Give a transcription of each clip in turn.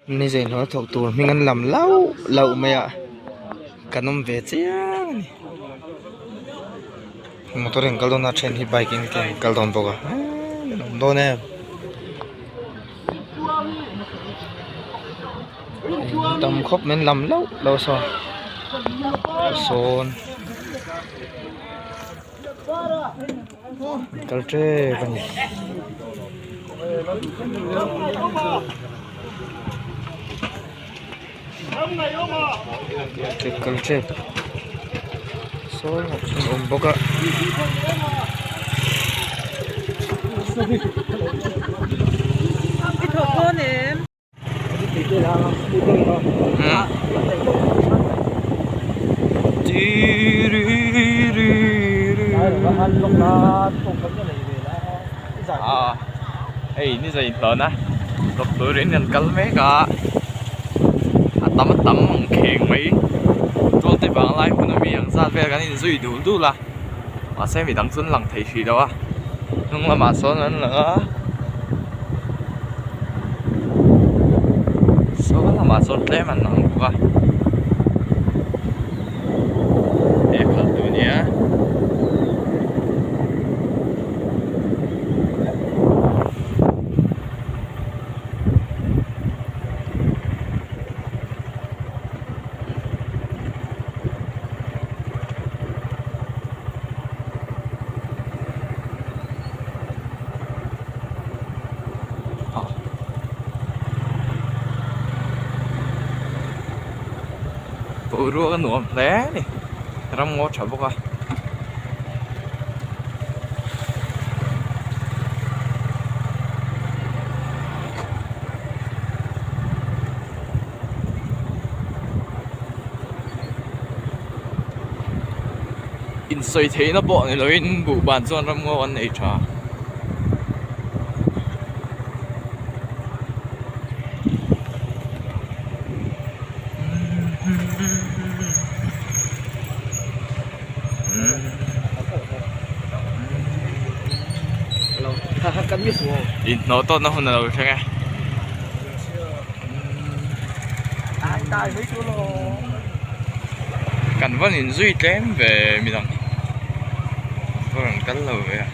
Ni zei hnuai thawk tur hming an lam lauh lauh mai a kan awm ve chiang a ni motor in kal dawn a then hi bike in ke an kal dawn bawk a eee an awm dawn em tam khawp mai an lam lauh lauh a sawn sawn kal tep a ni. Kal tep sawn a awm bawk a. Hei ni zai hlawna kawp turin kan kal mek a a tam a tam ang kheng mai tual te vang lai hmun ami ang zat vel kan inzui dul dul a mahse midang chu an lang thei hrih lo a hnung lamah sawn an lang a. Saw lamah sawn tlem an lang bawk a he khalh tu nia. Boruak a nuam hle a ni ram ngaw tha bawk a. Insawi theihna pawh ni loin buhban chuan ram ngaw an nei tha. Inhnawh tawhna hun a lo thleng e. Kan vawn inzui tlem ve midang va rawn kal lo ve a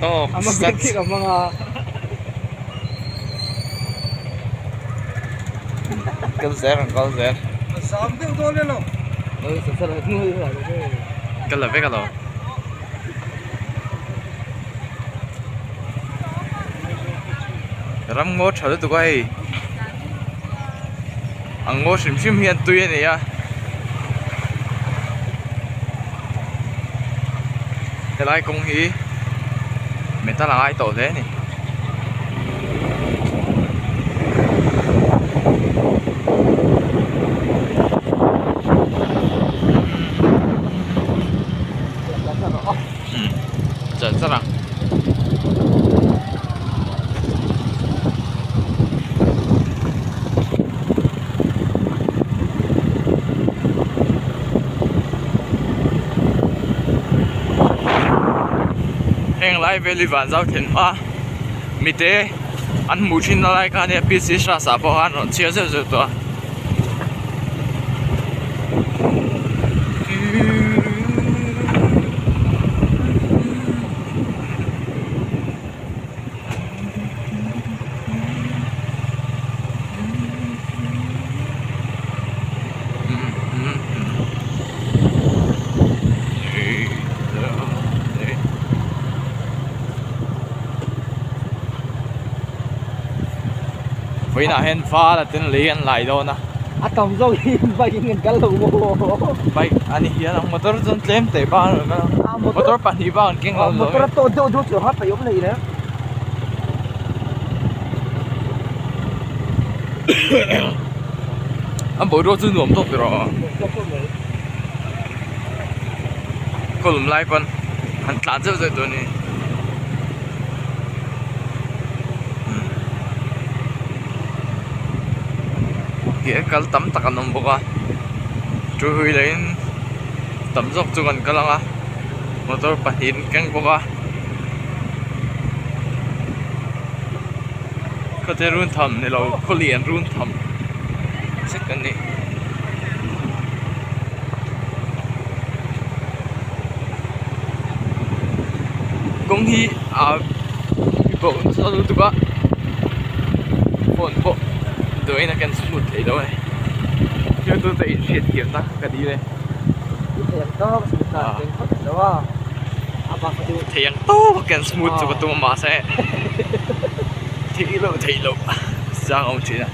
tawk sat kal zel an kal zel kal la vek alo. Ram ngaw tha lutuk a hei a ngaw hrim hrim hian tui a nei a helai kawng hi metal a ngai tawh hle a ni. Char char ang. Heng lai vel hi van zau thlen hma mite an hmuh thin na lai kha ania PC Hras ah pawh khan rawn chhiar zeuh zeuh tawh a. Vawiinah hian val a ten lei an lai dawn a. A tam zawk hi bike in kan kal lo maw? Bike a ni hian ang motor chuan tlem teh bak an rawn kal a motor pahnih bak an keng lo lo. Motor a tawt deuh deuh chu a peih awm hlei le. A boruak chu nuam tawk rawh. Kawlum lai pawn han tlan zeuh zeuh tur a ni. He kal tam tak an awm bawk a two wheeler in tam zawk chu kan kal ang a motor pahnih an keng bawk a. Khawte run tham ni lo khawlian run tham zet an ni. Kawng hi ah bawh nasa lutuk a phone pawh duain a ken smooth thei lo a ni thiltute inhriatthiamna ka dil e. Thei ang tawk a ken smooth chu ka tum a mahse theih loh theih loh chang a awm thin a.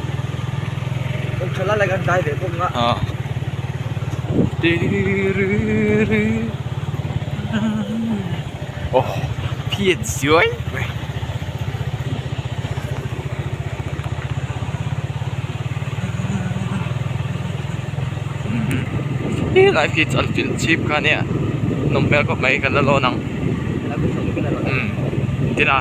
Aw phiat zuai mai. Helai khi chuan filh chhip kha ania nawm hmel khawp mai kan la lawn ang umm tin a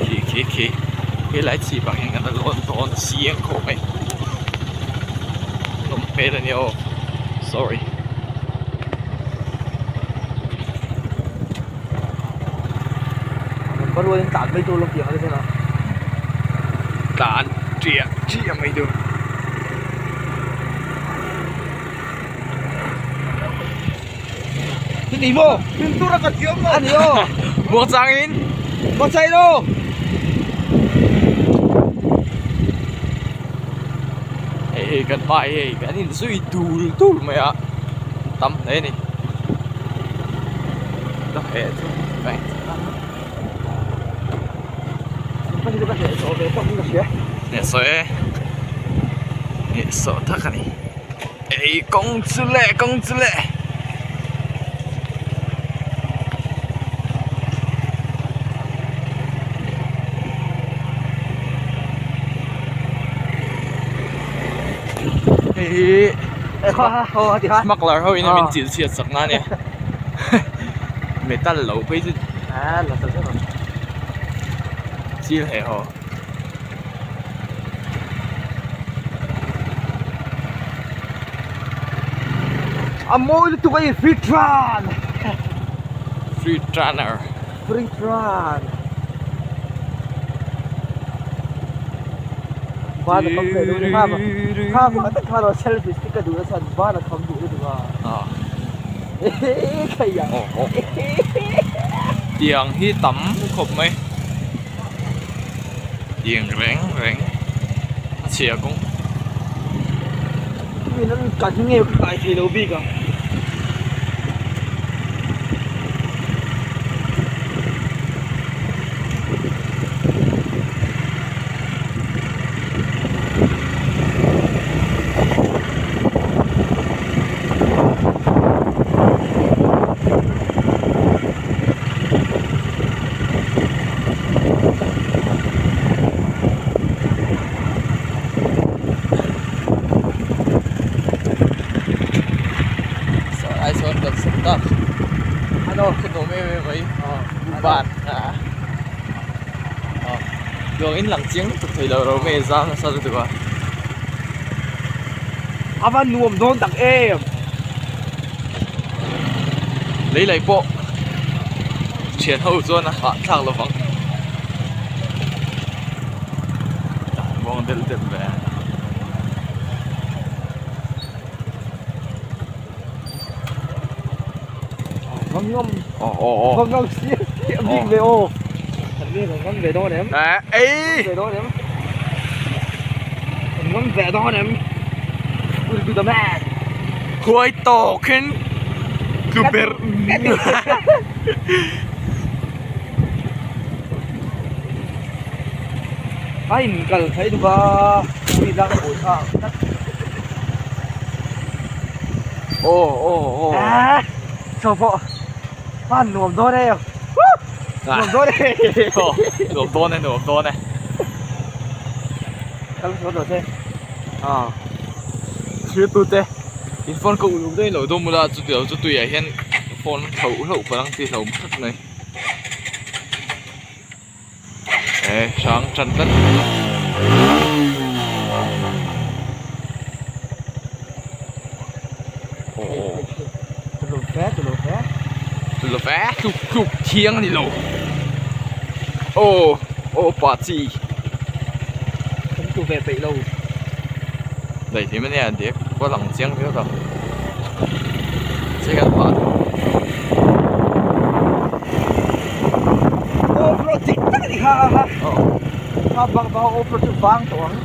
khi khi khi helai chhip ah hian kan la lawn dawn chiang khawp mai nawm hmel ania aw sorry. Tlan chiah chiah mai tur. Muang changin Hei hei kan hma hi hei kan inzui dul dul mai a tam hle a ni. Hnehsawh tak a ni ei kawng chu leh kawng chu leh. Hei hi smuggler ho in a min chil chhiat sak na a ni metal lo phei chu chil heh haw. A mawi lutuk a ni free tran free tranner free tran ban a kham ve duh kha kha kha tak khan selfie stick ka duh na chhan ban a kham duh lutuk a Tiang hi tam khawp mai tiang reng reng a chhia kawng. Saw ai sawn kan sam tak ano khu nuam em em mai ban a luang in lang chiang lutuk thei lo ro mai a zam nasa lutuk a. A va nuam dawn tak em. Lei lei pawh thian ho chuan a hah thlak lovang. Muang delh delh ve. Va ngam va ngam siam siam bik ve aw. An ni va ngam ve dawn em. Ei. Ve dawn em. An ngam ve dawn em. Will be the man. Khuai tawkin tlu ber. A in kal theih duh a mi lak a buai thlak tlat. Aw aw aw. Aaa chaw pawh a nuam dawn e nuam dawn e. Nuam dawn e nuam dawn e. Kal sawn rawh se. Aw thlir tu te in phone ka uluk daih lo dawm ula chuti lo chu tuiah hian phone hloh hloh palh ang tih hlauh tlat mai. E hrang tan tlat Lo ve tluk tluk thiang a ni lo aw aw pa chi kan tu ve peih lo daih thei mai nia diak pawh a lang chiang viau lo che kan pah off road dik tak a ni kha a ha kha bang bang off road chu vang tawh ang.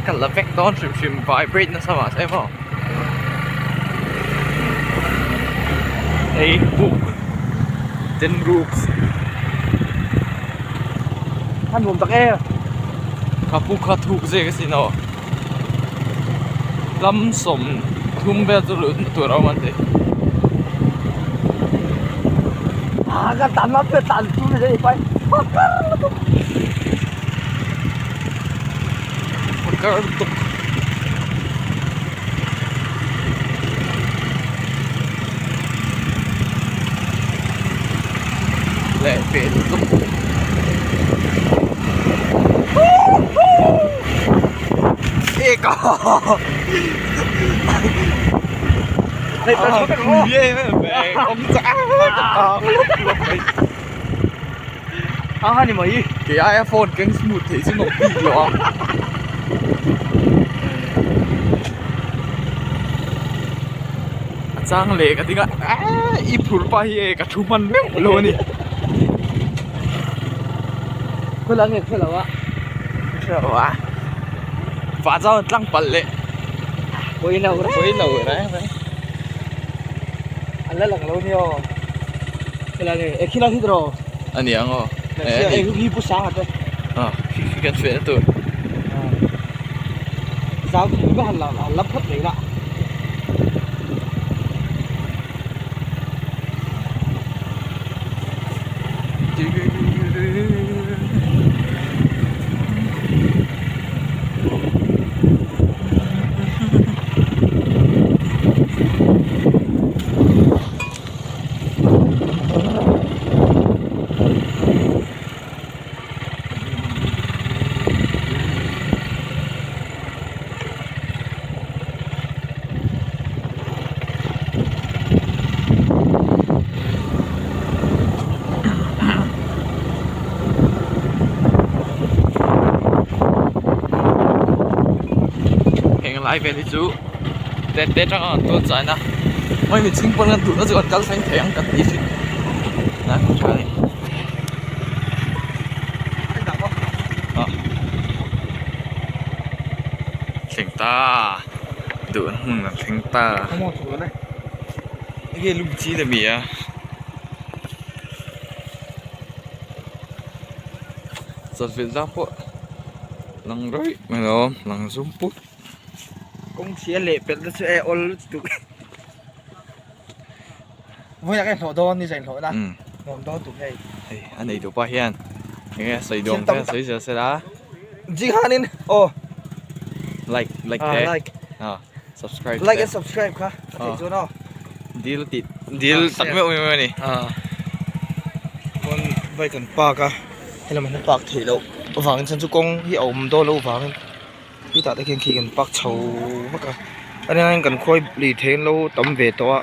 Ka la vek dawn hrim hrim vibrate nasa mahse maw. Hei buk ten rooks a nuam tak e kha buk kha thuk zek asin aw lam 30 vel chu luh tur a awm an ti ah ka tan a tan chu ni zai pai Phakar lutuk. Leh peh lutuk. Eka. A ni mai. Kei aia phone keng smooth theih chu nawm bik lo a. A chang leh ka ding a eee i phur pa hi e ka thu hman meuh lo a ni. Khawi nge khawi lo a. Khawi lo a. Vah chuan an tlang palh leh. Pawi lo reng. Pawi lo reng reng. An la lang lo nia aw. Khawi nge e khilai hi tiraw. A ni ang aw. E hi pu sang ate. A khi khi kan feh na tur. Zau thei vek han la han la phawt mai la. Heng lai vel hi chu tet te atanga an tuan chain a hmai mi chhing pawn an duhna chu an kal thleng thei ang kan ti thin a ni. Thleng ta duh an hmun an thleng ta hei hi lungchi la mi a chawhmeh zang pawh lang rawih mai lo lang zum put. Kawng chhia leh pelh te chu e awl lutuk vawiin ah ka inhlawh dawn ni zan inhlawh na nuam dawn tuk hei. Hei a nei duh pa hian enge sawi duh ang te sawi zel sela. Jing hanin aw. Like like te like subscribe like and subscribe kha a theih chuan aw. Dil tih dil tak meuh meuh a ni. Chuan bike an park a helam an park theih loh avangin chuan chu kawng hi a awm dawn loh avangin. Chutah te khian khi kan park chho vak a a nia hian kan khawi lui thei an lo tam ve tawh a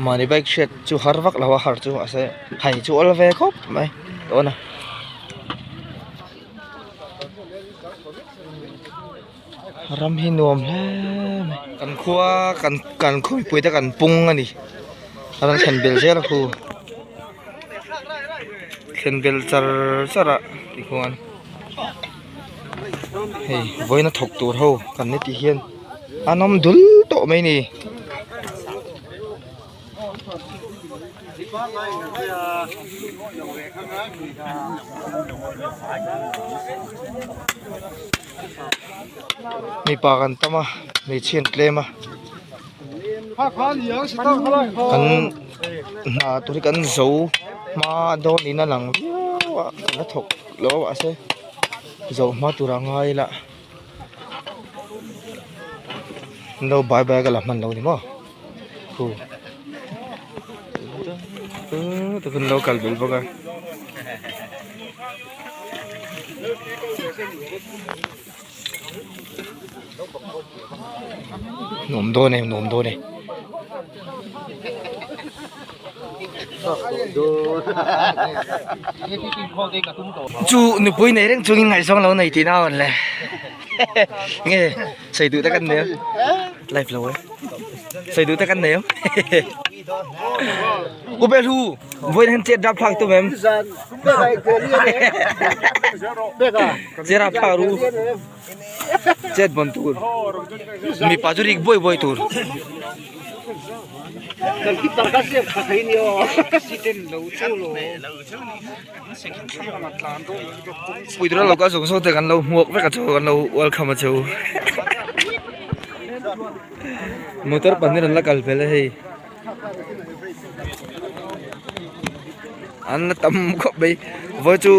mahni bike hriat chu har vak lo a har chu mahse hai chu awl ve khawp mai dawn a. Ram hi nuam hle mai kan khua kan kan khaw mipui te kan pung a ni a rawn thlen bel zel a khu thlen bel char char a tikhuan hei vawiina thawk tur ho kan ni tih hian an awm dul tawh mai a ni. Mipa kan tam a hmeichhia an tlem a kan hna tur hi kan zo. Hma dawn in a lang viau a kan la thawk lo a mahse zoh hma tur a ngai ila an lo bai bai a ka la hman lo ni maw khu an lo kal belh bawk a. Nuam dawn e nuam dawn e. Chu nupui nei reng chungin ngaihzawng lo nei tihna a rawn le nge sawi duh tak an nei a live lo e sawi duh tak an nei a U Belhu vawiin hian chet rapthlak tum em Che rapthlak ru chet bawn tur mipa chu rik buai buai tur. Puitura lo kal zawng zawng te kan lo hmuak vek a chu kan lo welcome a chu motor pahnih an la kal vel a hei an la tam khawp mai vawi chu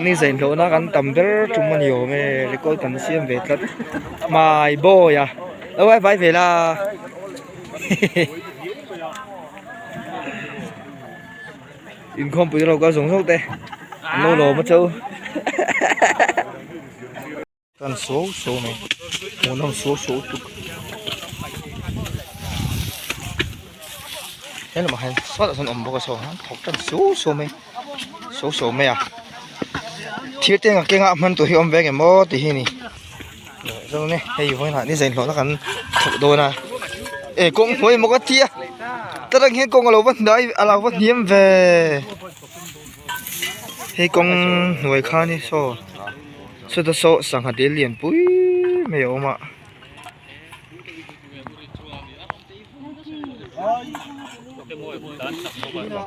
ni zain hlawh na kan tam ber tum a ni awm e record kan siam ve tlat my boy a lo vai vai ve la Inkhawmpui ro kal zawng zawng te an lo lawm a cho kan suau suau mai hmuhnawm suau suau tuk he lamah hian sawtah sawn awm bawk a saw han thawk tan suau suau mai suau suau mai a thir te ang kengah hman tur hi awm ve ang em aw tih hi a ni. Chuan hei vawiinah ni zainhlawhna kan thawk dawn a e kawng hnuai maw ka tia ta reng hian kawng a lo va hnai a lo va hniam ve hei kawng hnuai khan hi saw sawta saw sangha dil lian pui mai a awm a.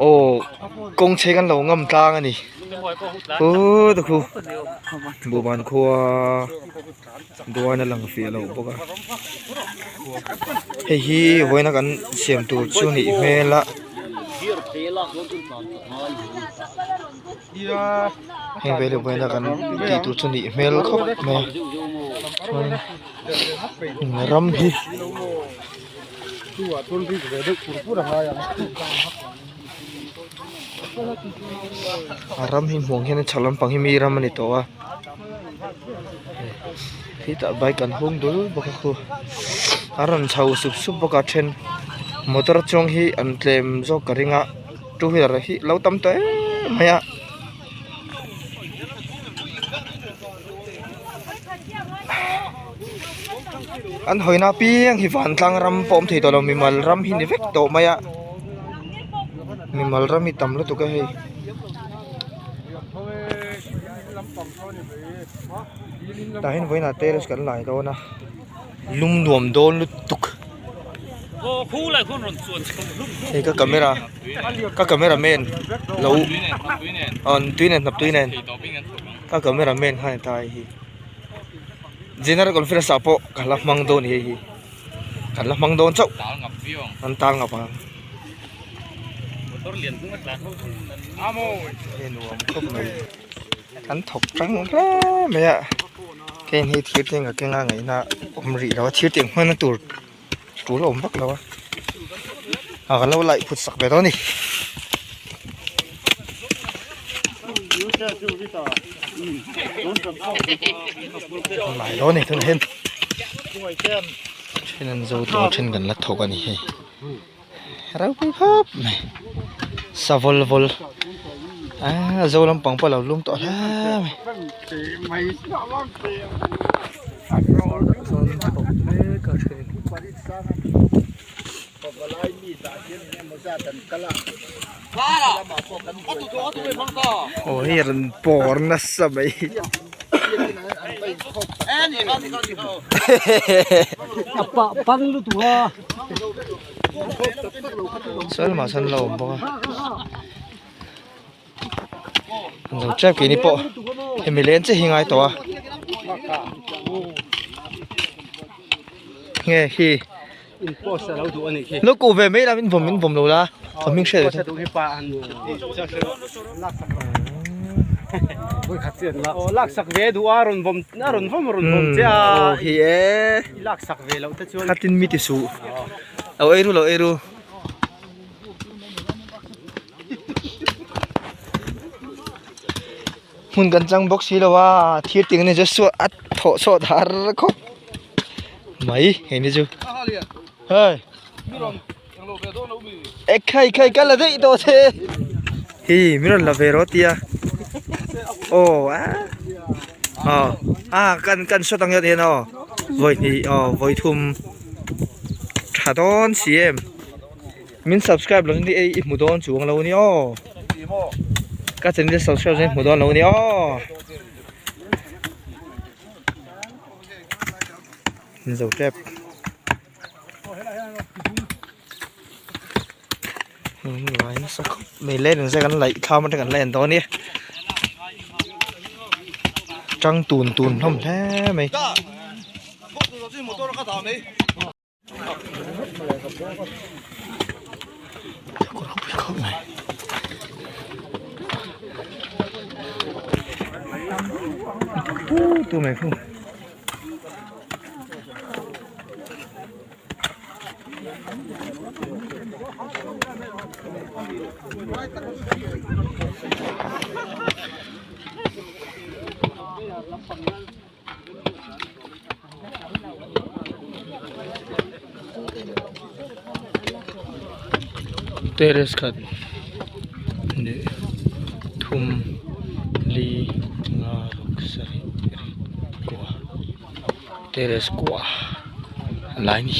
Aw kawng chhe kan lo ngam tlang a ni khu ta khu buhban khua duan a lang fiah loh bawk a hei hi vawiina kan siam tur chu nih hmel a heng vel hi vawiina kan tih tur chu nih hmel khawp mai a chuanin ram hi. A ram hi hmuh ang hian chhak lampang hi mi ram a ni tawh a khitah bike an hung dul bawk a khu a rawn chho sup sup bawk a then motor chuang hi an tlem zawk ka ring a two wheeler hi lo tam tawh em mai a. An hawina apiang hi vantlang ram pawh awm thei tawh lo mimal ram hi ni vek tawh mai a mimal ram hi tam lutuk a hei. Tah hian vawiinah terrace kan lai dawn a lum nuam dawn lutuk hei ka camera ka camera man lo aw tui nen hnap tui nen. Ka camera man khan a ta hei hi general conference ah pawh ka la hmang dawn a ni hei hi kan la hmang dawn chauh an tal ngap ang hei nuam khawp mai an thawk tang hle mai a heng hi thir te ka keng a ngaihna awm rih lo a thir tiang hmanna tur tul a awm vak lo a ah kan lo laih phut sak ve dawn a ni. Lai dawn a ni tunah hian then an zo tawh a then kan la thawk a ni hei ropui khawp mai sa vawl vawl ah zo lampang pawh a lo lum tawh hle mai. Aw hei rawn pawr nasa mai sawi lamah sawn la awm bawk a. An zo tep keini pawh hemi len chiah hi ngai tawh a nge hi lo kuh ve mai la min vawm min vawm lo la. Ka hming hriat Ka duh hi pa an lak sak ve duh a rawn vawm a rawn vawm rawn vawm che a aw hi e i lak sak ve loh te chuan khatin mi ti suh lo ei ru lo ei ru hmun kan chang bawk si lo a thir ting ani chu suah a thawh chhuah har khawp mai hei ni chu hei. E khai khai ka la daih tawh che hi min rawn la ve rawh tia aw a aw a kan kan shot ang hian hian aw vawi hnih aw vawi thum tha dawn si em min subscribe lo ni ei i hmu dawn chuang lo ni aw ka channel subscribe chuan i hmu dawn lo ni aw. Zo tep. Ngai nasa khawp mai le engzah kan laih thlam atang kan la en dawn a ni tang tun tun hlawm hle mai. Terrace khat leh thum li nga ruk sarih riat kua. Terrace kua lai ni.